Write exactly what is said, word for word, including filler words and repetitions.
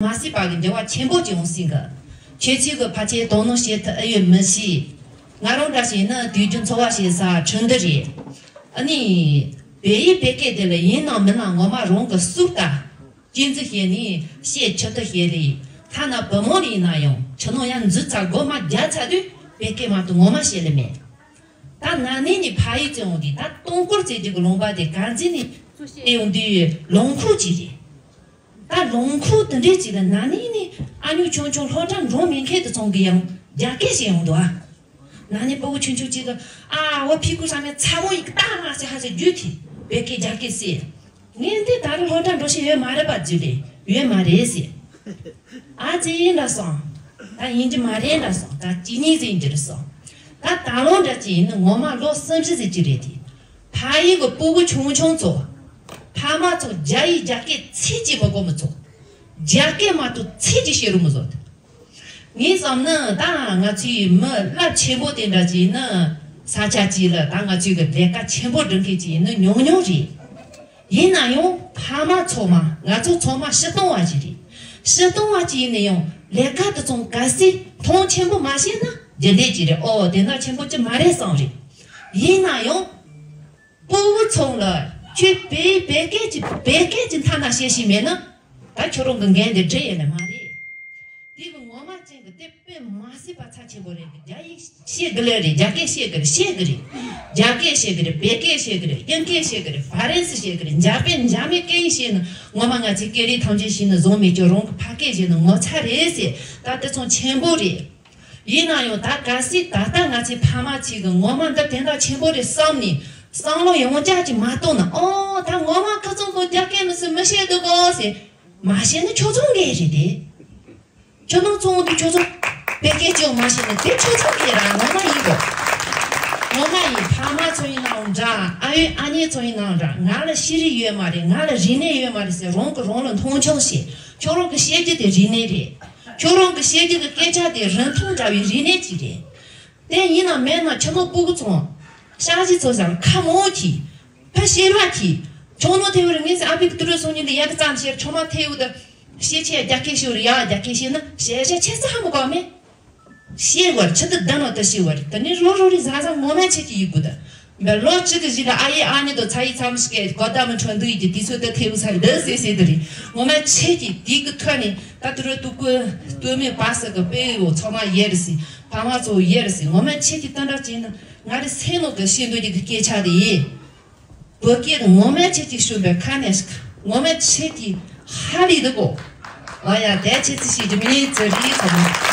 མ་སྲིད་པ་གི་འགྱུར་བ་ཆེན་པོ་ཅིག་ཡོང་སྲིད་གི། ཁྱེད་ཚོས་གི་ཕལ་ཆེར་དོ་སྣང་བྱེད་ཐུབ་ཨེ་ཡོད་མི་ཤེས། ང་རང་འདྲ་ཞིག་ཡིན་ན་དུས་རྒྱུན་འཚོ་བ་བྱེད་ས་ཁྲིན་ཏུ་རེད། ཨ་ནི། བོད་ཡིག་བོད་སྐད་དེ་ལ་ཡིན་ནམ་མིན་ནམ་ངོ་མ་རང་གི་སུག་ལྟ། གཅེས་འཛིན་བྱས་ནས་བཤད་ཁྱབ་ཐུབ་བྱས་རེད། ཐ་ན་བུ་མོ་ལ་ཡིན་ན་ཡང་ཁྱིམ་ནང་ཡར་འཛུལ་ཚར་སྒོ་མ་བརྒྱབ་ཚར་དུས་བོད་སྐད་མ་གཏོགས་ངོ་མ་བཤད་ལེ་མེད། ད་ན་ནིང་ནས་ཕ་ཡུལ་བཙལ་ཡོང་དུས་ད་སྟོང་སྐོར་བཙལ་རྒྱུ་གི་ལུང་པ་དེ་ག་འཛིན་ནས་ཚུར་བཤད་ཡོང་དུས་ལུང་ཁུག་ཅིག་རེད། ད་ལུང་ཁུག་དེ་འདྲས་ཅིག་ལ་ན་ནིང་ནས་ཨ་ཉོ་ཆུང་ཆུང་སློབ་གྲྭ་འགྲོ་མེད་མཁན་དེ་ཚོ་གིས་ཡང་རྒྱ་སྐད་བཤད་ཡོང་འདུག་ཨ། ན་ནིང་སྤུ་གུ་ཆུང་ཆུང་ཅིག་གིས་ཨ་བོ་ཕི་ཁུ་ས་མེད་ཚ་བོ་ཡིག་ཏག་མ་ཟེར་ཧ་ཟེར་རྒྱུ་དེ་བོད་སྐད་རྒྱ་སྐད་བཤད། ངས་འདི་ད་རུང་སློབ་གྲྭ་འགྲོ་ཤེས་ཡོད་མ་རེད་པ་ཟེར་ལེ་ཡོད་མ་རེད་ཟེར། ཨ་ཙི་ཡིན་ལ་སོང་། ད་ཡིན་གྱི་མ་རེད་ལ་སོང་། ད་གཅིག་གཉིས་ཟིན་གྱི་རེད་སོང་། ད་ད་ལོ་འདྲ་ཅིག་ཡིན་ན་ངོ་མ་ལོ་གསུམ་བཞི་ཟིན་གྱི་རེད་དེ། ཕ་ཡུལ་གྱི་སྤུ་གུ་ཆུང་ཆུང་ཚོ། ཕ་མ་ཚོ་རྒྱ་ཡིག་རྒྱ་སྐད་ཚིག་གཅིག་མི་གོ་མི་ཚོ། རྒྱ་སྐད་མ་གཏོགས་ཚིག་གཅིག་བཤད་རུ་མི་བཟོ། ངས་བསམ་ན་ད་ང་ཚོའི་མི་རླབས་ཆེན་པོ་དེ་འདྲ་ཅིག་ཡིན་ན་ས་ཆ་གཅིག་ལ་ད་ང་ཚོའི་གི་ལས་ཀ་ཆེན་པོ་སྒྲུབ་མཁན་ཅིག་ཡིན་ན་ཉུང་ཉུང་རེད། ཡིན་ན་ཡང་ཕ་མ་ཚང་མ་ང་ཚོ་ཚང་མ་སྤྱིར་བཏང་བ་ཞིག་རེད། སྤྱིར་བཏང་བ་ཅིག་ཡིན་ན་ཡང་ལས་ཀ་དེ་ཚོ་གལ་སྲིད་མཐོང་ཆེན་པོ་མ་བྱས་ན་རྒྱུན་ལྡན་ཅིག་རེད། ཨོ་དེ་འདྲ་ཆེན་པོ་ཅིག་མ་རེད་བསམ་རེད། ཡིན་ན་ཡང་སྤུ་གུ་ཚང་ལ་ཁྱོད་བོད་བོད་སྐད་ཀྱི་བོད་སྐད་ཀྱི་མཐའ་ན་བཤད་ཤེས་མེད་ན་ད་ཁྱོད་རང་གི་འགན་དེ་འགྲུབ་ཡོད་ནི་མ་རེད། དེ་གི་ངོ་མ་ཅན་གི་དེ་དཔེ་མ་སྲིད་པ་ཚབས་ཆེན་པོ་རེད་གི། རྒྱ་ཡིག་ཤེས་གི་ལེ་རེད། རྒྱ་སྐད་ཤེས་གི་རེད། ཤེས་གི་རེད། རྒྱ་སྐད་ཤེས་གི་རེད། བོད་སྐད་ཤེས་གི་རེད། དབྱིན་སྐད་ཤེས་གི་རེད། ཧྥ་རན་སི་ཤེས་གི་རེད། འཇར་པན་འཇར་མན་སྐད་ཡིག་ཤེས་ན་ངོ་མ་ང་ཚོའི་སྐད་རིགས་ཐམས་ཅད་ཤེས་ན་བཟང་མེད་ཀྱང་རང་གི་ཕ་སྐད་ཤེས་ན་ངོ་ཚ་རེད་ཟེར། ད་དེ་ཚོ་ཆེན་པོ་རེད། ཡིན་ན་ཡང་ད་གལ་སྲིད་ད་ལྟ་ང་ཚོའི་ཕ་མ་ཚོས་གི་ངོ་མ་འདི་དེ་འདྲ་ཆེན་པོ་རེད་བསམ་ནས་བསམ་བློ་ཡང་བསྐྱར་གྱིས་མ་གཏོང་ན། ཨོ་ད་ངོ་མ་ཁོ་ཚོ་གི་རྒྱ་སྐད་མི་སྲིད་མི་ཤེས་འདུག་གོ་ཟེར། མ་བཤད་ན་ཁྱོད་ཚོ་འགན་རེད་དེ། ཁྱོད་རང་ཚོ་འོང་དུས་ཁྱོད་ཚོ་བོད་སྐད་ཅིག་མ་བཤད་ན་དེ་ཁྱོད་ཚོ་འགན་ར་ངོ་མ་ཡིན་གོ། ངོ་མ་ཡིན། ཕ་མ་ཚོ་ཡིན་ནའང་འདྲ། ཨ་ཡོད་ཨ་ནེ་ཚོ་ཡིན་ནའང་འདྲ། ང་ལ་ཤེས་རིག་ཡོད་མ་རེད། ང་ལ་རིག་གནས་ཡོད་མ་རེད་ཟེར་རང་གིས་རང་ལ་མཐོང་ཆུང་བྱེད། ཁྱོད་རང་གིས་བཤད་རྒྱུ་དེ་རིག་གནས་རེད། ཁྱོད་རང་གིས་བཤད་རྒྱུ་གི་སྐད་ཆ་དེ་རིན་ཐང་འདྲ་བའི་རིག་གནས་ཅིག་རེད། དེ་ཡིན་ན་མེད་ན་ཁྱོད་རང་སྤུ་གུ་ཚོ་ཤག་ཤི་ཚོ་ཟེར་ཁ་མོ་གི། ཕ་ཤེས་ར་གི། ཁྱོད་རང་ཐེ་བོ་རེ་ངས་ཟེར་ཨ་ཕི་གི་ཏུ་རུ་སོང་ཉིན་དེ་ཡ་གི་ཙམ་ཤེས། ཁྱོད་མ་ཐེ་བོ་ད་ཤེས་ཆེ་རྒྱ་སྐད་ཤེས་ར། ཡ་རྒྱ་སྐད་ཤེས་ན་ཤེས་ཤེས་ཆེ་ས་ཧ་མི་གོ་མེད། ཤེས་བར་ཆི་ཏི་ད་ན་ད་ཤེས་བར་ད་ནི་རོ་རོ་རི་ཟ་ཟ་ངོ་མ་ཆེ་གི་ཡི་གུ་ད། མེ་ལོ་གཅིག་གི་གཞི་ལ་ཨ་ཡེ་ཨ་ནི་དོ་ཚ་ཡི་ཚམ་ཤི་གེ་གོ་ད་མི་ཁྲོ་འདུག་ཡི་གི་དུས་ཚོད་ད་ཐེ་བོ་ཚ་རི་ད་ཟེ་ཟེ་ད་རི་ངོ་མ་ཆེ་གི་དེ་གི་ཐོག་ནས་ད་ཏུ་རུ་ཏུ་ཀུ་ཏུ་མི་པ་ས་གི་པེ་ཡོ་ཚོ་མ་ཡེ་རི་སི་ཕ་མ་ཚོ་ཡེ་རི་སི་ངོ་མ་ཆེ་གི་ད་འདྲ་ཅིག་ན་ང་རི་སེ་ནོ་གི་ཤེས་འདོད་ཀྱི་སྐད་ཆ་དེ་ཡིན། བོད་སྐད་ངོ་མ་ཆེ་གི་ཤུ་བེ་ཁ་ནས་ཤི་ཁ་ངོ་མ་ཆེ་གི་ཧ་ལི་ད་གོ། ཨ་ཡ་དེ་ཆེ་ཚི་ཤི་ཇི་མི་ཚི་རི་ཚ་མི།